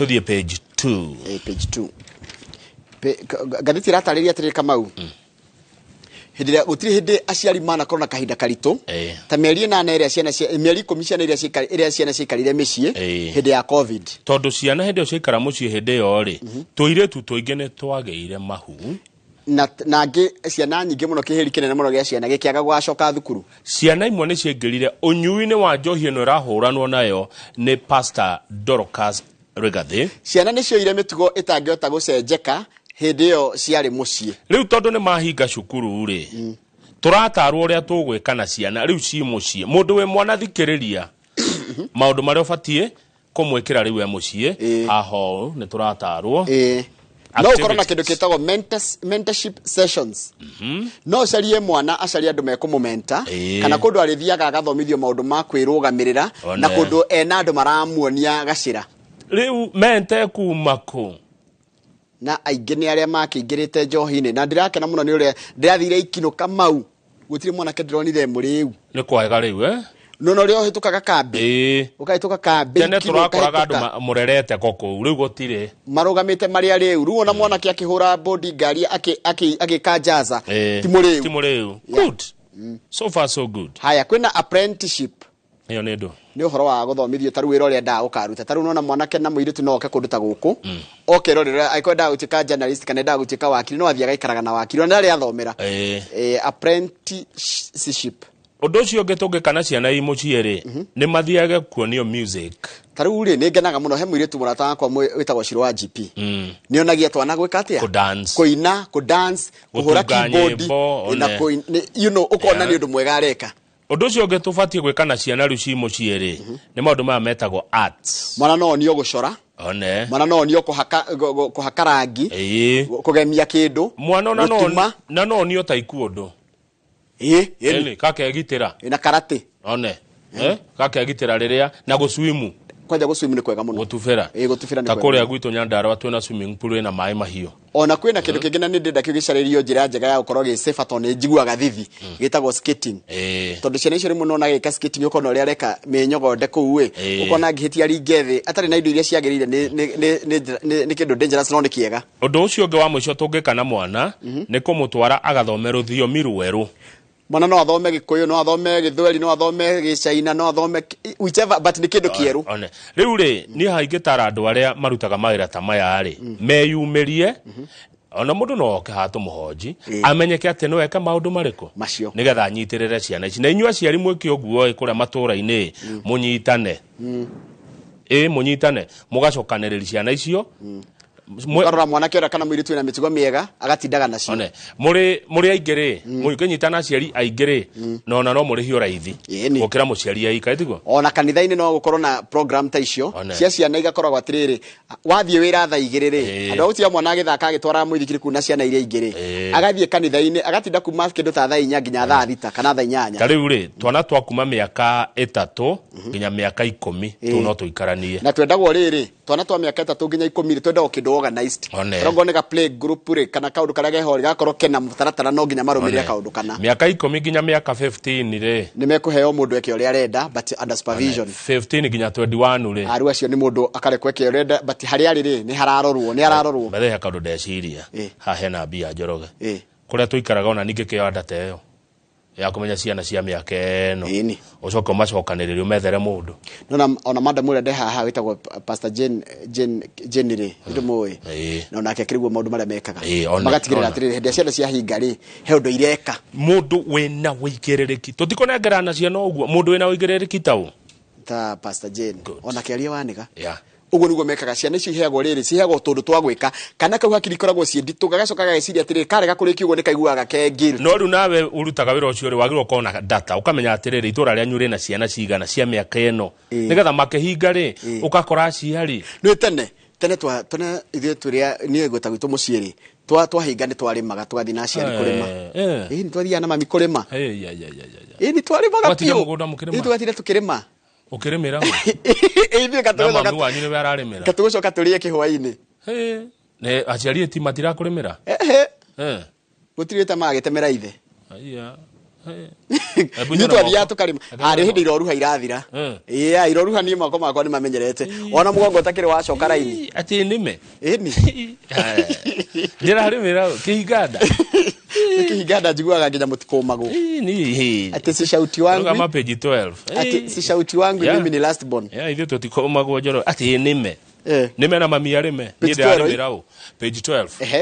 Tũthiĩ page 2. Page 2. Ngathĩti ĩratarĩria atĩrĩrĩ, Kamau, hĩndĩ ĩrĩa gũtirĩ hĩndĩ aciari manakorwo na kahinda karitũ ta mĩeri 8 ĩrĩa ciana mĩeri 10 ciana iria ĩrĩa ciana ciaikarire mĩciĩ hĩndĩ ya COVID. Tondũ ciana hĩndĩ ĩyo ciaikara mũciĩ hĩndĩ ĩyo rĩ, tũirĩtu tũingĩ nĩ twagĩire mahu. Na angĩ ciana nyingĩ mũno, kĩhĩri kĩnene mũno gĩa ciana gĩkĩaga gũgacoka thukuru. Ciana imwe nĩ ciaingĩrire ũnyui-inĩ wa njohi ĩno ĩrahũranwo nayo nĩ Pastor Dorcas Rigathi. Ciana nĩ cioire mĩtugo ĩtangĩhota gũcenjeka hĩndĩ ĩyo ciarĩ mũciĩ. Rĩu tondũ nĩ mahinga cukuru rĩ, tũratarwo ũrĩa tũgwĩka na ciana rĩu ci mũciĩ. Mũndũ wĩ mwana, thikĩrĩria maũndũ marĩa ũbatiĩ kũmwĩkĩra rĩu e mũciĩ. Haha ũũ nĩ tũratarwo. No ũkorwo na kĩndũ kĩtagwo mentorship sessions. No ũcarie mwana, acarie andũ mekũmũmenta, kana kũndũ arĩthiaga agathomithio maũndũ ma kwĩrũgamĩrĩra, na kũndũ ena andũ maramuonia gacĩra. Rĩu mente kuma kũ? Na aingĩ nĩ arĩa makĩingĩrĩte njohi-inĩ, na ndĩrakena mũno nĩ ũrĩa ndĩrathire ikinũ, Kamau, gũtirĩ mwanake ndĩronire mũrĩu. Nĩ kwega rĩu, eh? Nona ũrĩa ũhĩtũkaga kambĩ, ũkahĩtũka kambĩ Tene ikinũ, tũrakoraga andũ ũkahĩtũka. Mũrerete ko kũu, rĩu gũtirĩ. Marũgamĩte marĩ arĩu. Rĩu ona mwanake akĩhũra bodi ngari agĩka njaza, ti mũrĩu. Ti mũrĩu. Good, so far so good. Haya, kwĩna apprenticeship. Ĩyo nĩ ndũ? Nĩ ũhoro wa gũthomithio, ta rĩu wĩra ũrĩa endaga gũkaruta. Ta rĩu nona mwanake na mũirĩtu no oke kũndũ ta gũkũ, oke rorera, angĩkorwo endaga gũtuĩka journalist kana endaga gũtuĩka wakiri, no athiĩ agaikaraga na wakiri ona arĩa athomera. Apprenticeship. Ũndũ ũcio ũngĩ tũngĩka na ciana i mũciĩ rĩ, nĩ mathiage kuonio music. Ta rĩu rĩ, nĩ ngenaga mũno, he mũirĩtu mũrata wakwa wĩtagwo Ciro wa GP, nĩ onagia twana gwĩka atĩa? Kũ-dance. Kũina, kũ-dance, kũhũra Gũtunga keyboard. Nyĩmbo, na one. ũkona nĩ ũndũ mwega areka. Ũndũ ũcio ũngĩ tũbatiĩ gwĩka na ciana rĩu ci mũciĩ rĩ, nĩ maũndũ maya metagwo arts. Mwana no onio gũcora. One. Mwana no onio kũhaka kũhaka rangi, kũgemia kĩndũ, Mwana ona no gũtuma. Na no onio taekwondo. Ĩĩ. Ĩni kakegitĩra. Na karate. One, kakegitĩra rĩrĩa na gũswimu. Kwanja gũswim nĩ kwega mũno. Gũtubĩra. Ĩĩ, gũtubĩra nĩ Ta kwega kũrĩa mũno. Gwitũ Nyandarũa twĩna swimming pool ĩna maĩ mahiũ. Ona kwĩna kĩndũ kĩngĩ na nĩ ndĩrenda kĩu gĩcarĩrio njĩra njega ya gũkorwo gĩ safe, tondũ nĩ njiguaga thithi, gĩtagwo skating. Tondũ ciana icio rĩmwe nona gĩka skating, ũkona ũrĩa areka mĩnyogonde kũu ĩ, ũkona angĩhĩtia ringe thĩ atarĩ na indo iria ciagĩrĩire, nĩ kĩndũ dangerous, no nĩ kĩega. Ũndũ ũcio ũngĩ wa mũico tũngĩka na mwana nĩ kũmũtwara agathome rũthiomi rwerũ. Mwana no athome Gĩkũyũ, no athome Gĩthweri, no athome Gĩcaina, no athome whichever, but nĩ kĩndũ kĩerũ. One. Rĩu rĩ, niĩ haha ingĩtara andũ arĩa marutaga mawĩra ta maya rĩ, meyumĩrie. Ona mũndũ no oke haha tũmũhonji, amenyeke atĩ no eke maũndũ marĩkũ macio, nĩgetha anyitĩrĩre ciana ici. Na inyuĩ aciari mwĩke ũguo ĩ, kũrĩa matũũra-inĩ mũnyitane, ĩ mũnyitane, mũgacokanĩrĩria ciana icio. Ũkarora mwanake ũrĩa kana mũirĩtu wĩna mĩtugo mĩega, agatindaga nacio. One, mũrĩ aingĩ rĩ, mũngĩnyitana aciari aingĩ rĩ, na ona no mũrĩhio raithi Ĩni. gũkĩra mũciari aika, tiguo? Ona kanitha-inĩ no gũkorwo na program ta icio One. cia ciana, igakoragwo atĩrĩrĩ, wathiĩ wĩra thaa 2 rĩ, andũ a gũtiga mwana agĩthaka agĩtwaraga mũithikiri kuu na ciana iria ingĩ rĩ, agathiĩ kanitha-inĩ agatinda kuma kĩndũ ta thaa 4 nginya thaa 6 kana thaa 8. Ta rĩu rĩ, twana twa kuma mĩaka 3 nginya mĩaka 10 tũu no tũikaranie. Na twendagwo rĩrĩ, twana twa mĩaka 3 nginya 10 rĩ, twendagwo kĩndũ organized. One. Okorwo nĩ ga play group rĩ, kana kaũndũ karĩa keho rĩ, gakorwo kena mũtaratara, no nginya marũmĩrĩre One. kaũndũ kana. Mĩaka 10 nginya mĩaka 15 rĩ, nĩ mekũheo mũndũ eke ũrĩa arenda, but under supervision. 15 nginya 21 rĩ, aru acio nĩ mũndũ akarekwo eke ũrĩa arenda, but harĩa arĩ rĩ, nĩ hararorwo, nĩ ararorwo. Bethe he kaũndũ ndeciria. Haha hena mbia, Njoroge. Kũrĩa tũikaraga, ona ningĩ kĩo data ĩyo ya kũmenya ciana cia mĩaka ĩno, Ĩni. ũcoke ũmacokanĩrĩrie, ũmethere mũndũ. Nona ona madam ũrĩa nde haha wĩtagwo Pastor Jane rĩ, nĩndĩmũĩ. Na onake akĩriguo maũndũ marĩa mekaga. Ĩĩ, one, magatigĩrĩra ona. atĩrĩrĩ, hĩndĩ ĩrĩa ciana ciahinga rĩ, he ũndũ ireka. Mũndũ wĩna wĩigĩrĩrĩki, tũtikũnengerana ciana ũguo, mũndũ wĩna wĩigĩrĩrĩki ta ũ? Ta Pastor Jane. Good. Ona kĩaria wanĩga. Ũguo nĩguo mekaga. Ciana icio iheagwo rĩrĩ, ciheagwo tũndũ twa gwĩka, kana kau hakiri ikoragwo ciĩ nditũ, gagacoka gageciria atĩrĩrĩ, karega kũrĩkia ũguo nĩ kaiguaga ke guilt. No rĩu nawe ũrutaga wĩra ũcio rĩ, wagĩrĩirwo ũkorwo na data, ũkamenya atĩrĩrĩ, itũra rĩanyu rĩna ciana cigana cia mĩaka ĩno, nĩgetha makĩhinga rĩ, ũgakora aciari. Nĩ tene tene twa tene ithuĩ tũrĩa niĩ gwĩta gwitũ mũciĩ rĩ, twahinga nĩ twarĩmaga, tũgathiĩ na aciari kũrĩma. Ĩĩ, nĩ twathiaga na mami kũrĩma. Eh, ya, ya, ya, ya, ya. Ĩĩ, nĩ twarĩmaga Mũgatinda biũ. mũgũnda mũkĩrĩma? Ĩĩ, tũgatinda tũkĩrĩma. Ũkĩrĩmĩra? Ĩĩ, ithuĩ Na katũgũcoka mami wanyu nĩwe ararĩmĩra? Katũgũcoka tũrĩe kĩhwainĩ. Eh, ne aciari eti matirakũrĩmĩra? Ehe. Eh. Gũtirĩ wĩta magagĩtemera ithe. Aya. Hebu Ithuĩ nyona twathiaga moko. tũkarĩma. Hebu nyona Arĩ hĩndĩ iroruha irathira. Ĩĩ, iroruha niĩ moko makwa nĩ mamenyerete, ona mũgongo ũtakĩrĩ wacoka raini. Atĩ nĩme. Ĩni. Ndĩrarĩmĩra kĩhinganda. Kĩhinganda njiguaga nginya mũtikũmagwo. Ni Atĩ si shauti wangu. Rũgama page 12. Atĩ si shauti wangu. Mimi ni last born. Yeah, ithuĩ tũtikomagwo njoro atĩ nĩme. Eh. Nĩme na mami arĩme. Niĩ Page 12. ndĩrarĩmĩra ũ page 12. Ehe.